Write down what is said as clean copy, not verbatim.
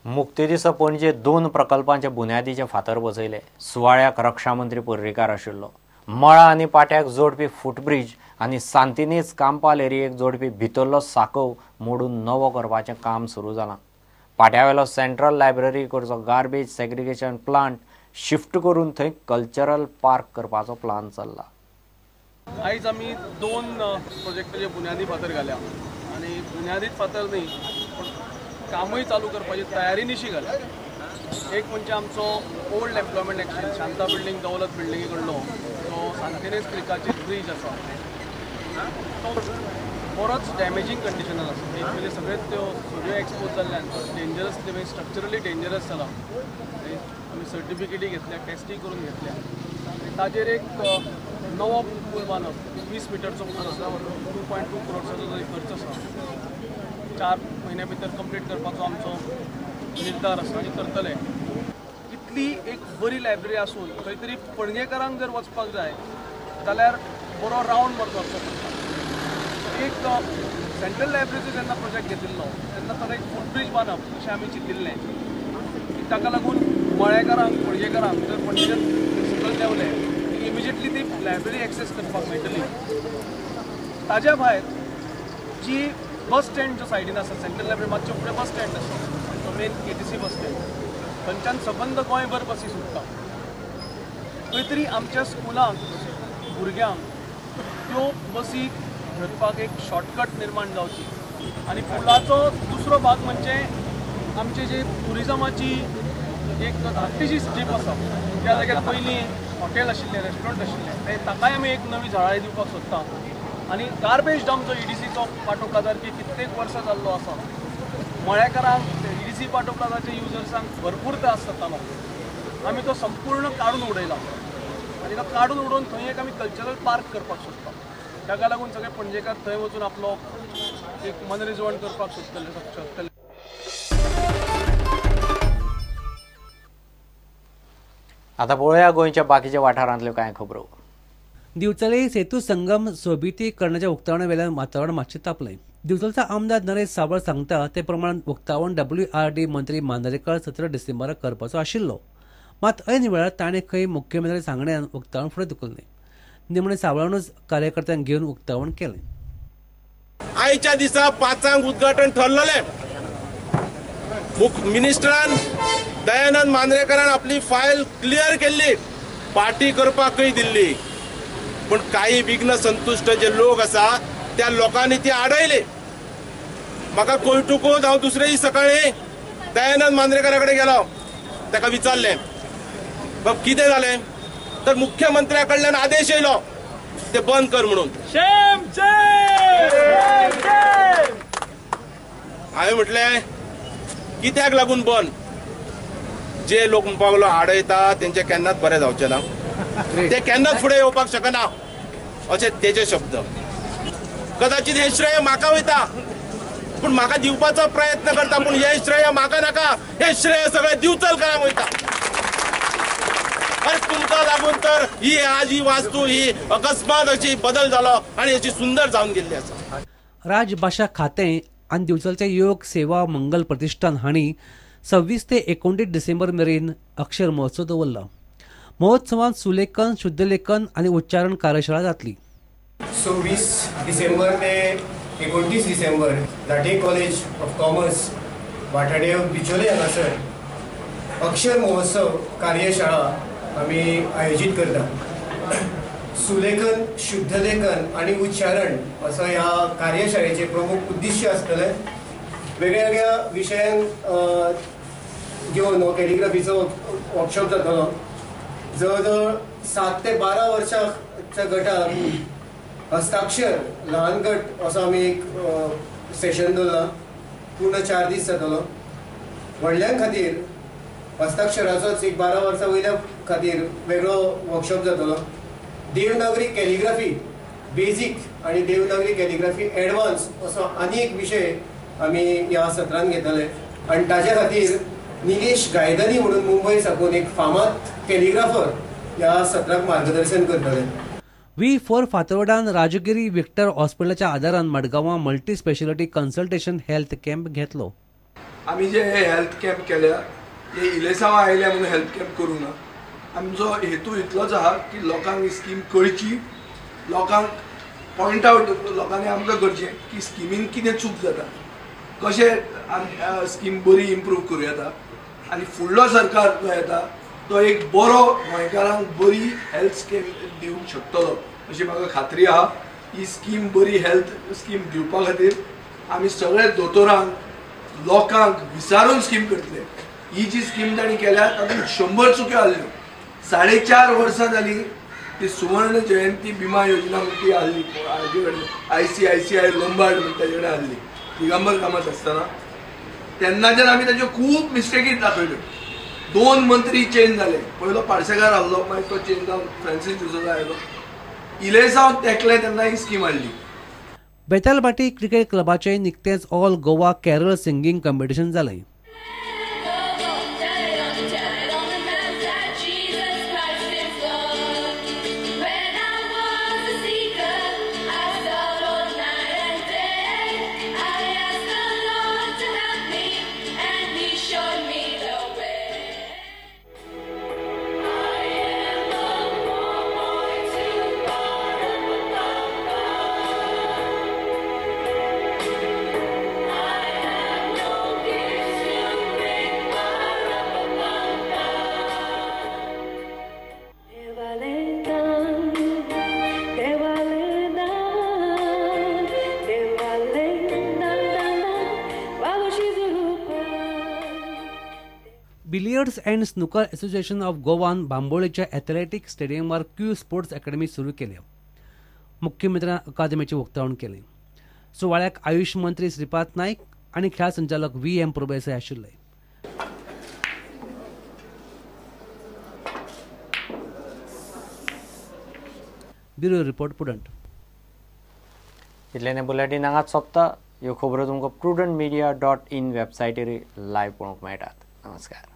मुक्ती दिसा पणजे 2 प्रकल्पांचे बुन्यादीचे फातर बसयले. सुवाळ्याक रक्षा मंत्री पर्रीकार आशिल्लो. मळा आनी पाट्याक जोडपी फुटब्रिज आनी सांतिनेज कांपाल एरियेक जोडपी भितरलो साकव मोडून नवो करपाचें काम सुरू जालां. पाट्यावेलो सेंट्रल लायब्ररी करचो गार्बेज सेग्रिगेशन प्लांट शिफ्ट करून थंय कल्चरल पार्क करपाचो प्लान चल्ला. आयज आमी 2 प्रोजेक्टाचे बुन्यादी फातर घाल्या आनी बुन्यादीच फातर न्ही पण कामूय चालू करपाची तयारी निशी घाल्या. एक म्हणजे आमचो old employment exchange Shanta building Daulat बिल्डिंगे कडलो जो सांतिनेज क्रिकाचेर ब्रीज आसा तो बरोच डॅमेजींग कंडिशनान आसा. एक म्हणजे सगळेच त्यो सगळ्यो एक्सपोज जाल्ल्यान डेंजरस, स्ट्रक्चरली डेंजरस जाला. आमी सर्टिफिकेटी घेतल्या, टेस्टी करून घेतल्या आनी ताजेर एक नवो पूल बांदप, 20 मिटरचो पूल आसा, 2.2 करोड्साचो जो खर्च आसा, 4 म्हयन्या भितर कंप्लीट करपाचो आमचो निर्धार आसा आनी करतले. इतली एक बरी लायब्ररी आसून खंय तरी पणजेकारांक जर वचपाक जाय जाल्यार बरो रावंड मारचो वचचो पडटा. एक सेंट्रल लायब्ररीचो जेन्ना प्रोजेक्ट घेतिल्लो तेन्ना ताका एक फुटब्रीज बांदप अशें आमी चिंतिल्लें की ताका लागून मळेकारांक पणजेकारांक जर पणजेच्यान सकयल देंवले की इमिजिएटली ती लायब्ररी एक्सेस करपाक मेळटली. ताज्या भायर जी बस स्टँड जो सायडीन आसा, सेंट्रल लायब्ररी मातशें फुडें बस स्टँड आसा, तो मेन KTC bus stand, थंयच्यान सबंद गोंयभर बसी सुट्टा. खंय तरी आमच्या स्कुलांक भुरग्यांक त्यो बसी धरपाक एक शॉर्टकट निर्माण जावची. आनी पुलाचो दुसरो भाग म्हणजे आमचे जे ट्युरिजमाची एक धाकटीशी स्ट्रीप आसा त्या जाग्यार पयलीं हॉटेल आशिल्लें, रेस्टॉरंट आशिल्लें, ते ताकाय आमी एक नवी झळाळी दिवपाक सोदता. आनी गार्बेज डंप जो EDCचो पाटो प्लाजार की कित्येक वर्सां जाल्लो आसा, मळेकारांक EDC पाटो प्लाजाच्या युजर्सांक भरपूर त्रास जातालो. आमी तो संपूर्ण काडून उडयला आनी तो काडून उडोवन थंय एक आमी कल्चरल पार्क करपाक सोदता. ताका लागून सगळे पणजेकार थंय वचून आपलो एक मनरिजवण करपाक सोदतले. आतां पळोवया गोंयच्या बाकीच्या वाठारांतल्यो कांय खबरो. दिवचले सेतू संगम सोबितीकरणाच्या उक्तावणा वेल्यान वातावरण मातशें तापलें. दिवचलचा आमदार नरेश सावळ सांगता ते प्रमाण उक्तावण WRD मंत्री मांद्रेकर 17 डिसेंबराक करपाचो आशिल्लो. मात ऐन वेळार ताणें खंय मुख्यमंत्री सांगण्यान उक्तावण फुडें धुकल्लें. निमणें सावळानूच कार्यकर्त्यांक घेवन उक्तावण केलें. आयच्या दिसा 5 उद्घाटन ठरलेलें. मिनिस्टरान दयानंद मांद्रेकरान आपली फायल क्लियर केल्ली, पार्टी करपाकय दिल्ली, पूण काही विघ्न संतुश्ट जे लोक आसा त्या लोकांनी ती आडयली. म्हाका कळटकूच हांव दुसरे दीस सकाळी दयानंद मांद्रेकरा कडेन गेलो, ताका विचारलें बाब कितें जालें, तर मुख्यमंत्र्या कडल्यान आदेश येयलो ते बंद कर म्हणून. हांवें म्हटलें कित्याक लागून बंद? जे लोक म्हणपाक लागलो आडयता तेंचे केन्नाच बरें जावचें ना, ते केन्नाच फुडें येवपाक शकना अशे तेजे शब्द. कदाचित हे श्रेय म्हाका वयता, पूण म्हाका दिवपाचो प्रयत्न करता, पूण हे श्रेय म्हाका नाका, हे श्रेय सगळें दिवचलकारांक वयता. अरे तुमकां लागून तर ही आज ही वास्तू ही अकस्मात अशी बदल जालो आनी अशी सुंदर जावन गेल्ली आसा. राजभाशा खातें आनी दिवचलचें योग सेवा मंगल प्रतिष्ठान हांणी 26 ते 29 डिसेंबर मेरेन अक्षर महोत्सव दवरला. महोत्सवांत सुलेखन, शुद्धलेखन आनी उच्चारण कार्यशाळा जातली. 26 डिसेंबर ते 29 डिसेंबर Dhate college of commerce Wathade Bicholim हांगासर अक्षर महोत्सव कार्यशाळा आमी आयोजीत करता. सुलेखन, शुद्धलेखन आनी उच्चारण असो ह्या कार्यशाळेचे प्रमुख उद्दिश्य आसतलें. वेगळ्या विशयांक घेवन हो कॅलिग्राफीचो वर्कशॉप जातलो. जवळ जवळ 7 ते 12 वर्सांच्या गटाक हस्ताक्षर ल्हान गट असो आमी एक सेशन दवरला. पूर्ण 4 दीस जातलो. व्हडल्यां खातीर हस्ताक्षराचोच एक 12 वर्सां वयल्या खातीर वेगळो वर्कशॉप जातलो. देवनागरी कॅलिग्राफी बेजीक आनी देवनागरी कॅलिग्राफी एडवान्स असो आनी एक विशय आमी ह्या सत्रांत घेतले आनी ताज्या खातीर निलेश गायदनी म्हणून मुंबय साकून एक फामाद कॅलिग्राफर ह्या सत्राक मार्गदर्शन करतले. V4 फातोर्डान राजगिरी विक्टर हॉस्पिटलाच्या आदारान मडगांवां multi speciality consultation health camp घेतलो. आमी जे हे हेल्थ कॅम्प केल्या हे इलेसांवां आयल्या म्हणून हेल्थ कॅम्प करूंक ना. आमचो हेतू इतलोच आहा की लोकांक ही स्कीम कळची, लोकांक पॉयंट आवट लोकांनी आमकां करचें की स्किमीन कितें चूक जाता, कशें स्कीम बरी इम्प्रूव करूं येता आनी फुडलो सरकार जो येता तो एक बरो गोंयकारांक बरी हेल्थ स्कीम दिवंक शकतलो अशी म्हाका खात्री आहा. ही स्कीम बरी हेल्थ स्कीम दिवपा खातीर आमी सगळे दोतोरांक लोकांक विचारून स्कीम करतले. ही जी स्कीम तांणी केल्या तातूंत 100 चुक्यो आहल्यो. 4.5 वर्सां जाली ती सुवर्ण जयंती बिमा योजना म्हणून ती आहली, हाजे कडेन ICICI Lombard म्हणून ताजे कडेन आहली दिगंबर कामत आसतना. तेन्नाच्यान आमी ताच्यो खूब मिस्टेकी दाखयल्यो. 2 मंत्री चेंज जाले, पयलो पार्सेकार आहलो, मागीर तो चेंज जावन फ्रांसीस डिसोजा आयलो. इलेसांव तेकले तेन्ना ही स्कीम हाडली. बेतालभाटी क्रिकेट क्लबाचें निकतेंच all Goa carol singing competition जालें. Billiards and snooker association of Goan बांबोळेच्या athletic स्टेडियमार Q sports academy सुरू केल्या. मुख्यमंत्र्यान अकादमीचें उक्तावण केलें. सुवाळ्याक आयुष मंत्री श्रीपाद नायक आनी खेळा संचालक VM Prabhudesai आशिल्ले. Bureau report, Prudent. इतल्यान बुलेटीन हांगाच सोंपता. ह्यो खबरो तुमकां prudentmedia.in वेबसायटीर लायव्ह पळोवंक मेळटात. नमस्कार.